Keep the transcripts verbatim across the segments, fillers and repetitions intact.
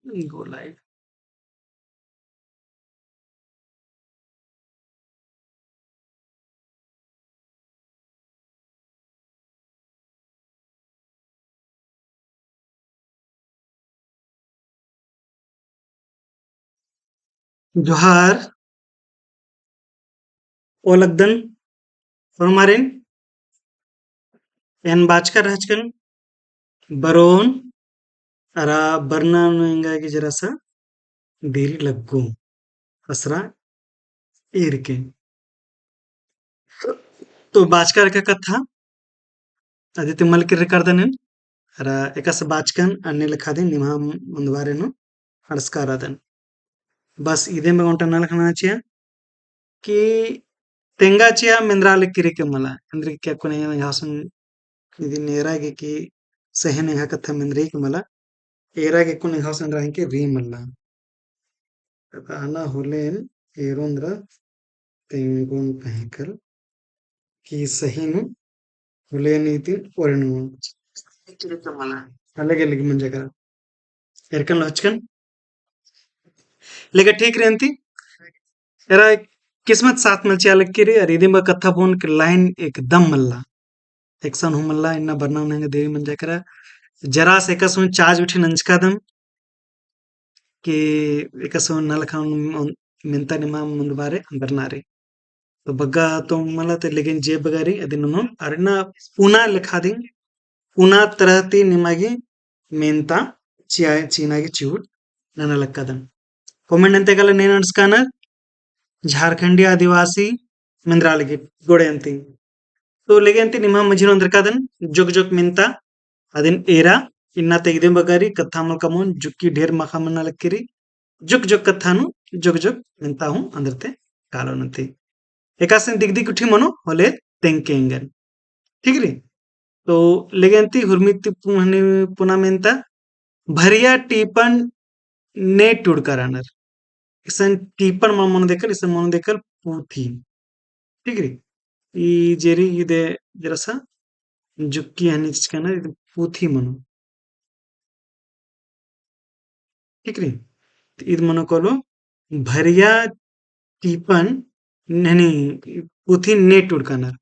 Go live. जोहार, ओलगदन, होरमारिन, एन बाचका रहचकन, बरोन, अरा बरना नू एंगा गे जरा सा देरी लग्गो, असरा ईरके। तो बाचका रअका कत्था, अदी ती मल किर्रकादन एन, अरा एकासे बाचकन अन्ने लेखा दिम निम्है मुन्दबारे नू अंड़सकादन। बस इदिम बग्गे ओन्टा नलख नना चिआ कि तेंगा चिआ मेंदरा लगी किर्रके मला, एन्देरगे कि अक्कुन एंग्है घासन इदिन एरा गे कि सही एंग्है कत्था मेंदरई कि मला, एरा गे अक्कुन एंग्है घासन रअई कि रई मल्ला। अना होले एन एरोन दरा तेंगोन पहेंकल कि सही नू होले एन इदिन ओरे नू। अलग अलग मंजा केरा। एरकन लहचकन। लेकिन ठीक रई अन्ती। एरा किस्मत साथ मल चिआ लगी रई, अरा इदिम बग्गे कत्था बओन कि line एकदम मल्ला। एकसन हूँ मल्ला, इन्ना बरना नू एंगा देरी मंजा केरा। जरा सा एकासे हूँ चाज उठी नंजकादम कि एकासे हूँ नलख नना मेन्ता निम्है मुन्दबारे बरना रई। तो बग्गे तो मला ते लेकिन जे बग्गे रई, अदिन ननोन, अरा इन्ना पुना लेखा दिम, पुना तरह ती निमा गे मेन्ता चिआ, चिअना गे चिहुट नना लक्कादन। Comment नन्ते काला ने अंड़सकानर, झारखंडी आदिवासी मेंदरा लगी गोड़े अन्ती। तो लेगे अन्ती निम्है मझी नू ओन्दरकादन, जोक जोक मेन्ता, अदिन एरा, इन्ना ते इदिम बग्गे रई, कत्था मल कमओन, जुक्की ढेर माखा मन्ना लगी रई, जोक जोक कत्था नू, जोक जोक मेन्ता हूँ ओन्दरते कालोन अन्ती। एकासे दिक दिक उठी मनो, होले तेंगके एंगन। ठीक रई? तो लेगे अन्ती हुरमी ती पु-, हनी पुना मेन्ता, भरिया टीपन ने टुड़का रअनर। इसन टीपन मल मनो देकल, इसन मनो देकल पूथी। ठीक रई? ई जे रई इदे जरा सा जुक्की हनी चिचका ना, इदे पूथी मनो। ठीक रई? तो इद मनो कालो भरिया टीपन हनी पूथी ने टुड़कानर।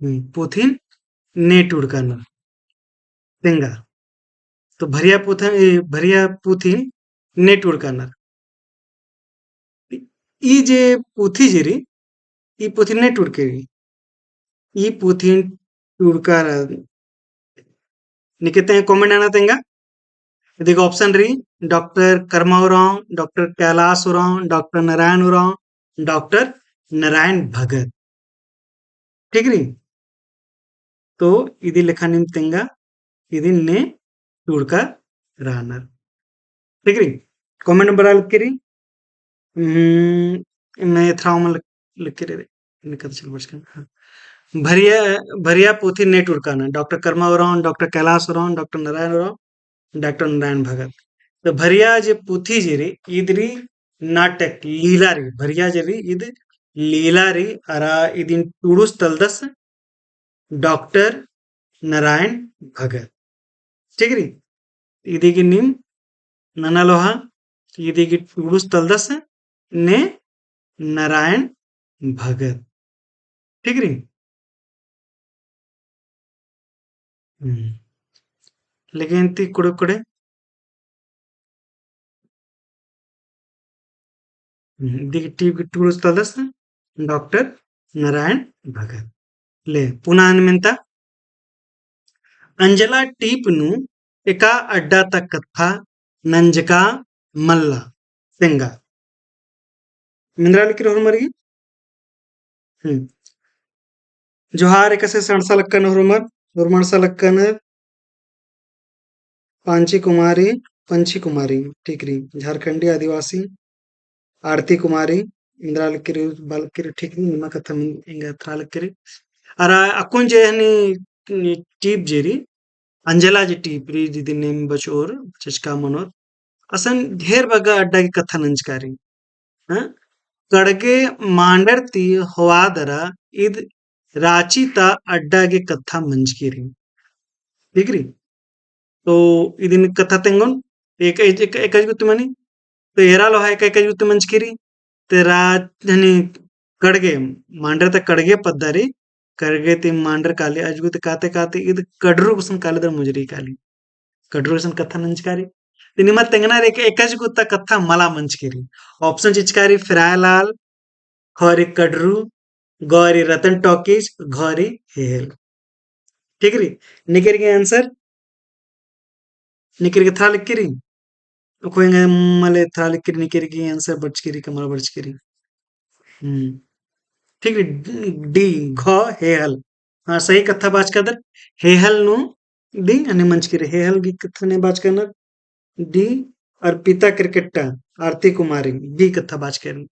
हम्म, पूथिन ने टुड़कानर। तेंगा। तो भरिया पूथिन, ए, भरिया पूथिन ने टुड़कानर। ई जे पूथी जे रई, ई पूथिन ने टुड़के रई। ई पूथिन टुड़का रअनर। निके ते comment नना तेंगा। इदी गे option रई, डॉक्टर कर्मा उराँव, डॉक्टर कैलाश उराँव, डॉक्टर नारायण उराँव, डॉक्टर नारायण भगत। ठीक रई? तो इदी लेखा नीम तेंगा, इदिन ने टुड़का रअनर। ठीक रई? Comment बरआ लगी रई। हम्म, मैं एथरा ओमन लग-, लग के रे, इन्ने कत्था चल बचकन। हाँ। भरिया, भरिया पूथी ने टुड़कानर, डॉक्टर कर्मा उराँव, डॉक्टर कैलाश उराँव, डॉक्टर नारायण उराँव, डॉक्टर नारायण भगत। तो भरिया जे पूथी जे रई, इद रई नाटक, लीला रई, भरिया जे रई, इद लीला रई, अरा इदिन टुड़ुस तलदस डॉक्टर नारायण भगत। ठीक रई? इदी गे नीम नना लोहा, इदी गे टुड़ुस तलदस ने नारायण भगत। ठीक रई? हम्म। लेकिन ती कुड़े कुड़े हम्म, दिग टीप गे टुड़ुस तलदस डॉक्टर नारायण भगत। ले, पुना अन्ने मेन्ता। अंजला टीप नू एका अड्डा ता कत्था नंजका मल्ला। तेंगा। मेंदरा लगी रई होरमर गे? हम्म। जोहार एकासे अंड़सा लक्कन होरमर, होरमर अंड़सा लक्कन। पांची कुमारी, पंची कुमारी, ठीक रई। झारखंडी आदिवासी, आरती कुमारी, मेंदरा लगी रई, बआ लगी रई, ठीक रई, निमा कत्था एंगा एथरा लगी रई। अरा अक्कुन जे हनी टीप जे रई, अंजला जे टीप रई, जिदी नीम बचोर, चचका मनोर। असन ढेर बग्गे अड्डा गे कत्था नंजका रई। हाँ? कड़गे मांडर ती होआ दरा इद राँची ता अड्डा गे कत्था मंजकी रई। ठीक रई? तो इदिन कत्था तेंगोन एक, एक, एक, एकज गुत्ती मनी, तो एरा लोहा एक, एकज गुत्ती मंजकी रई, ते रा-, हनी कड़गे, मांडर ता कड़गे पद्दा रई, कड़गे ती मांडर काली, अजगुत काते काते ईद कड़रू गुसन काली दर मुजरी काली। कड़रू गुसन कत्था नंजका रई। ते निमा तेंगना रई एक, एकज गुत्ता कत्था मला मंजकी रई। Option चिचका रई फिरायलाल, ख रई कड़रू, ग रई रतन टॉकीज, घ रई हेहल। ठीक रई? निकिर गे answer, निकिर गे थ्रा लिखकी रई। ओखो एंगे मले थ्रा लिखकी रई, निकिर गे answer बरचकी रई, का मला बरचकी रई। हम्म। ठीक रई, D, घ, हेहल। हाँ, सही कत्था बाचका दर, हेहल नू D, हनी मंजकी रई, हेहल गे कत्था ने बाचका नर, D, अर्पिता केरकेट्टा, आरती कुमारी, D कत्था बाचका रई।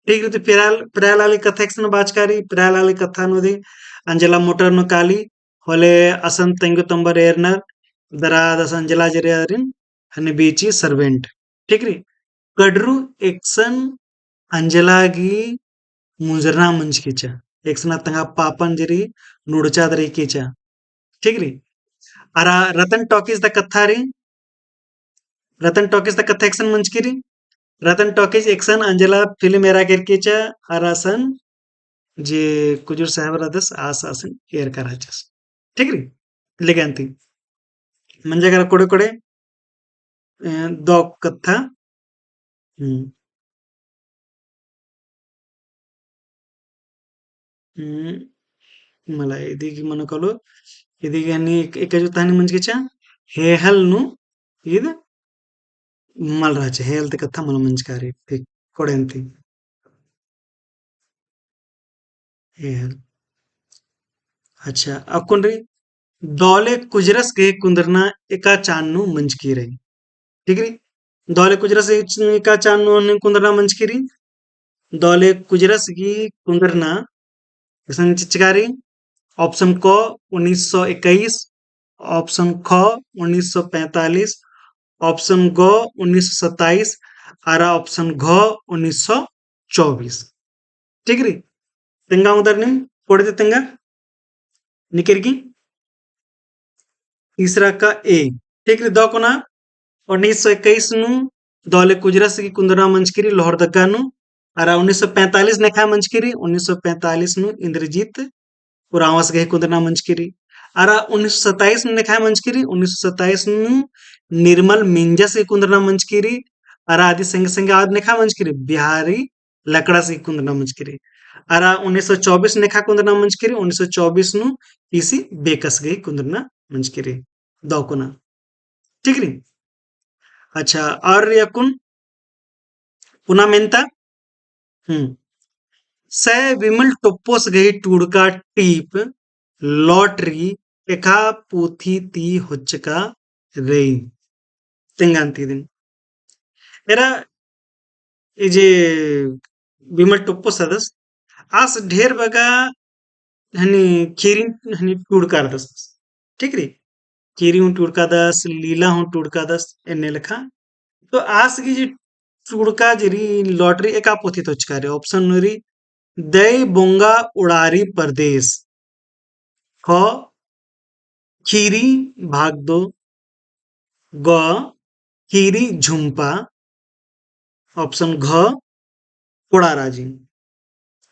ठीक रई, तो फिराल, फिराल आली कत्था एकसन बाचका रई, फिराल आली कत्था नू दी, अंजला मोटर नू काली, होले असन तेंगो तम्बर एरनर, दरा दस अंजला जरे अरिन, हनी बीची servant। ठीक रई, कड़रू एकसन अंजला गी मुंजरना मंजकी चा, एकसना तंगआ पापन जरी नुड़चा दरी की चा। ठीक रई, अरा रतन टॉकीज ता कत्था रई, रतन टॉकीज ता कत्था एकसन मंजकी रई, रतन टॉकीज एकसन अंजला फिल्म एरा केरकी चा, अरा असन जे कुजूर साहेब रअदस आस असन एरका रहचस। ठीक रई, लेके अन्ती मंजा करा कोड़े कोड़े, अ, दौ कत्था। हम्म। हम्म, मला इदी गी मनो कालो, इदी गी हनी एक, एकज गुत्ता हनी मंजकी चा, हेहल नू ईद मल रहचा, हेहल ती कत्था मल मंजका रई, ठीक, कोड़े अन्ती। हेहल। अच्छा, अक्कुन रई, दौले कुजरस गही कुन्दरना एका चान नू मंजकी रई। ठीक रई? दौले कुजरस एका चान नू हनी कुन्दरना मंजकी रई। दौले कुजरस गही कुन्दरना एकसन चिचका रई, option क उन्नीस सौ इक्कीस, option ख उन्नीस सौ पैंतालीस, option ग उन्नीस सौ सत्ताईस, अरा option घ उन्नीस सौ चौबीस। ठीक रई? तेंगा उंगदर नीम, कोड़े ती तेंगा, निकिर गी। तीसरा का A। ठीक रई, दौ कोना, उन्नीस सौ इक्कीस नू दौले कुजरस गही कुन्दरना मंजकी रई लोहरदगा नू, अरा उन्नीस सौ पैंतालीस नेखा मंजकी रई, उन्नीस सौ पैंतालीस नू इन्द्रजीत उराँवस गही कुन्दरना मंजकी रई। अरा उन्नीस सौ सत्ताईस नू नेखा मंजकी रई, उन्नीस सौ सत्ताईस नू निर्मल मिंजस गही कुन्दरना मंजकी रई। अरा अदी संगे संगे आद नेखा मंजकी रई, बिहारी लकड़ास गही कुन्दरना मंजकी रई। अरा उन्नीस सौ चौबीस नेखा कुन्दरना मंजकी रई, उन्नीस सौ चौबीस नू पीसी बेकस गही कुन्दरना मंजकी रई। दौ कोना। ठीक रई? अच्छा, अरा रई अक्कुन पुना मेन्ता। हम्म। सै विमल टोप्पोस गही टूड़का टीप lottery एका पुथी ती होचका रई। तेंगा अन्ती इदिन। एरा, ई जे विमल टोप्पोस रअदस, आस ढेर बग्गे हनी खीरी हनी टूड़का रअदस। ठीक रई? खीरी हूँ टूड़कादस, लीला हूँ टूड़कादस, एन्ने लेखा। तो आस गही जे टूड़का जे रई lottery एका पुथी ती होचका रई। Option नू रई दई बोंगा उड़ारी परदेस, ख खीरी भाग दो, ग खीरी झुम्पा, option घ कोड़ा राजी।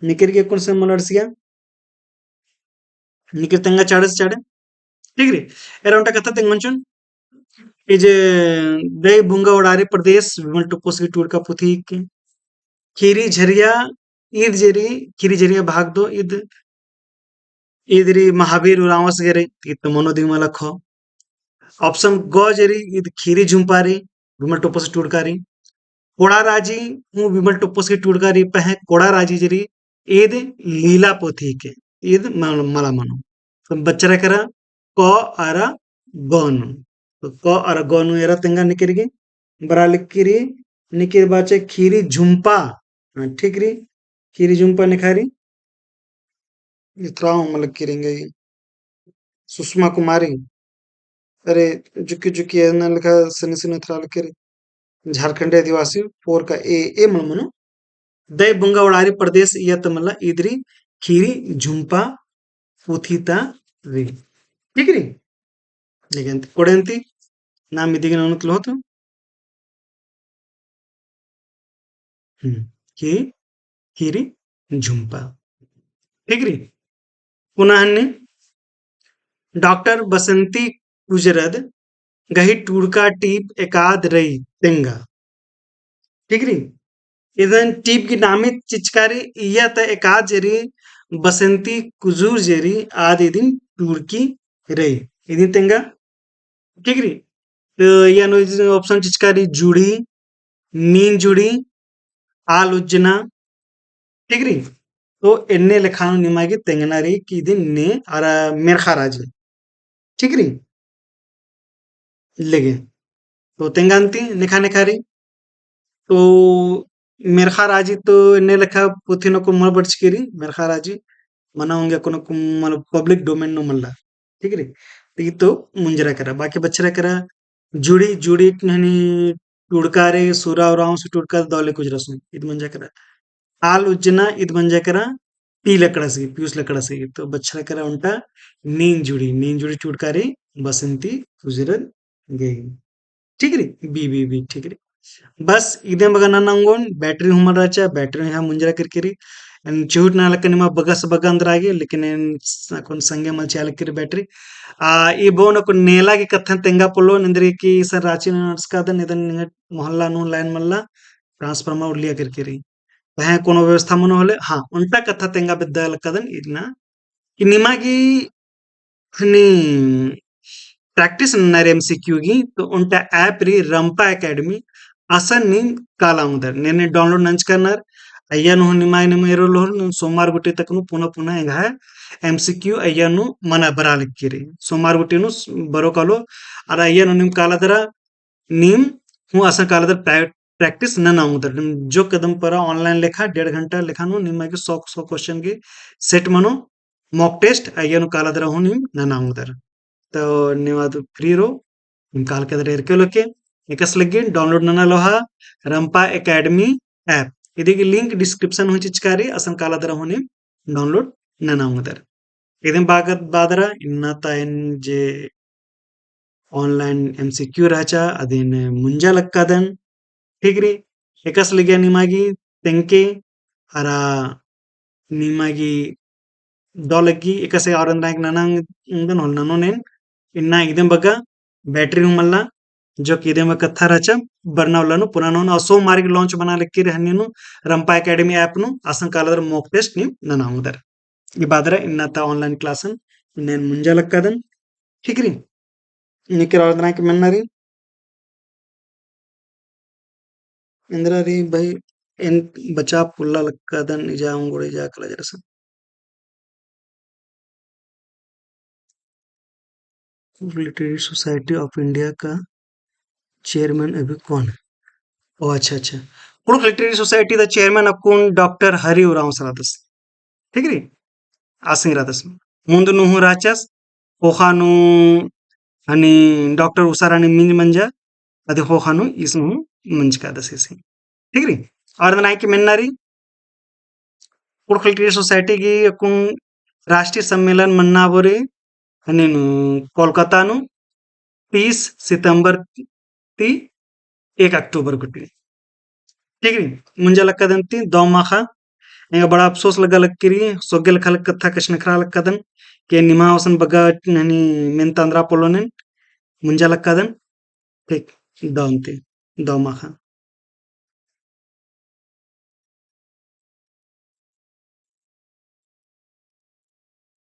निकिर गे कुन से मलड़सिया? निकिर तेंगा चाड़े से चाड़े। ठीक रई? एरा ओन्टा कत्था तेंगमन चुन। ई जे दई बोंगा उड़ारी परदेस, विमल टोप्पोस गही टूड़का पुथी के। खीरी झरिया, ईद जे रई, खीरी झरिया भाग दो, ईद, ईद रई महावीर उराँवस गे रई, ईद तो मनो दिम मला ख। Option ग जे रई, ईद खीरी झुम्पा रई, विमल टोप्पोस गही टूड़का रई। कोड़ा राजी हूँ विमल टोप्पोस गही टूड़का रई, पहें कोड़ा राजी जे रई, ईद लीला पुथी के, ईद म-, मला मनो। तो बच्चरा केरा क अरा ग नू। तो क अरा ग नू एरा तेंगा निकिर गे, बरा लिखकी रई, निकिर बाचे खीरी झुम्पा। हाँ, ठीक रई, खीरी झुम्पा नेखा रई। इतरा हूँ मला किरेंगे। सुषमा कुमारी। अरे, जुकी जुकी एन्ने लेखा सन्नी सन्नी इतरा लिखकी रई। झारखंडी आदिवासी, पोर का A, A मला मनो। दई बोंगा उड़ारी परदेस इय्या ता मला ईद रई खीरी झुम्पा पुथी ता रई। ठीक रई? लेकिन कोड़ेन्ती नाम इदिगे ननोत लोहत। हम्म, कि, कि रई झुम्पा। ठीक रई? पुना हन्नी डॉक्टर बसंती कुजरद गही टूड़का टीप एकाद रई तेंगा। ठीक रई? इदन टीप की नामित चिचकारी इया ता एकाद जे रई बसंती कुजूर जे रई आद इदिन टूड़की रई। इदिन तेंगा। ठीक रई? तो इया नू option चिचकारी जुड़ी, नीन जुड़ी, आल उज्जना। ठीक रई? तो एन्ने लेखा नू निमा गे तेंगना रई कि इदिन ने अरा मेरखा राजी। ठीक रई? लेगे। तो तेंगान्ती नेखा नेखा रई। तो मेरखा राजी तो एन्ने लेखा पुथी नू कुम्मल बरचकी रई, मेरखा राजी। मना ओंगे कोनो कुम्मल public domain नू मल्ला। ठीक रई? तो ई तो मुंजरा केरा, बाकी बछरा केरा जुड़ी, जुड़ी हनी टूड़का रई, सुरा उराँवस टूड़का दव लेखा उजरसोन, इद मंजा केरा। आल उज्जना इद मंजा केरा पी लकड़स गे, पियुस लकड़स गे। तो बछरा केरा ओन्टा नीन जुड़ी, नीन जुड़ी टूड़का रई बसंती कुजरद गही। ठीक रई? बी, बी, बी, ठीक रई। बस इदिम बग्गे नना ओंगोन, battery हूँ मल रहचा, battery हूँ मुंजरा केरकी रई। एन चिहुट नना लक्कन निमा बग्गस बग्गे एन्दरा गे, लेकिन एन स-, अक्कुन संगे मल चिआ लक्की रई battery। आ, ई बओन अक्कुन नेला गे कत्थन तेंगा पोल्लोन, एन्देरगे कि इसन राँची नू नटचकादन, इदन निंग्है मोहल्ला नू line मल्ला, transformer उल्लिया केरकी रई। तहें कोनो व्यवस्था मनो होले, हाँ, ओन्टा कत्था तेंगा बेद्दा लक्कादन इन्ना। कि निमा गे हनी practice नन्ना रई MCQ गे, तो ओन्टा app रई रंपा Academy, असन नीम काला ओंगदर। नेने download नंजकनर, अइय्या नू हूँ निमा गे निमा एरो लोहर, नीम सोमवार गूटी तक नू पुना पुना एंग्है MCQ अइय्या नू मना बरआ लक्की रई। सोमवार गूटी नू स-, बरओ कालो, अरा अइय्या नू नीम काला दरा, नीम हूँ असन काला दरा pra-, practice नना ओंगदर। नीम जो कदम परा online लेखा, डेढ़ घंटा लेखा नू निमा गे सौ, सौ question गे set मनो, mock test अइय्या नू काला दरा हूँ नीम नना ओंगदर। तो निमा गे free रओ, नीम काला केदर एरके लोके, एकासे लग्गी download नना लोहा रंपा Academy app। इदी गे link description हूँ चिचका रई, असन काला दरा हूँ नीम download नना ओंगदर। इदिम बग्गे बादरा इन्ना ता एन जे online MCQ रहचा, अदिन मुंजा लक्कादन। ठीक रई, एकासे लगिया निमा गे तेंगके, अरा निमा गे दव लग्गी, एकासे और एन्दरा नना ओंगदन होले ननोन एन, इन्ना इदिम बग्गे battery हूँ मल्ला, जो कि इदिम बग्गे कत्था रहचा, बरना उल्ला नू पुना ननोन, और सोमवार गे launch मना लक्की रई हन्नी नू, रंपा Academy app नू, असन काला दरा mock test नीम नना ओंगदर। ई बादरा इन्ना ता online class एन, इन्ना एन मुंजा लक्कादन, ठीक रई? निकिर और एन्दरा गे मेन्ना रई। एन्दरा रई भाई, एन बचा पोल्ला लक्कादन, इजा ओंगोड़े जा कला जरा सा। Literary Society of India का chairman अभी कौन है? ओ अच्छा, अच्छा। कुँड़ुख़ Literary Society ता chairman अक्कुन डॉक्टर हरि उराँवस रअदस। ठीक रई? आसिंग रअदस। मुन्द नू हूँ रहचस, ख़ोख़ा नू हनी डॉक्टर उषा रानी मिंज मंजा, अदी ख़ोख़ा नू ईस नू हूँ मंजकादस ईस। ठीक रई? और एन्दरा गे मेन्ना रई, कुँड़ुख़ Literary Society गही अक्कुन राष्ट्रीय सम्मेलन मन्ना बओर हनी नू कोलकाता नू तीस सितंबर ती एक अक्टूबर गूटी। ठीक रई, मुंजा लक्कादन ती दव माख़ा। एंगा बड़ा अफसोस लग्गा लक्की रई, सोग्गे लेखा लग्गा कत्था कछनखरआ लक्कादन, के निमा असन बग्गे हनी मेन्ता एन्दरा पोल्लोन एन, मुंजा लक्कादन। ठीक, दव ती, दव माख़ा।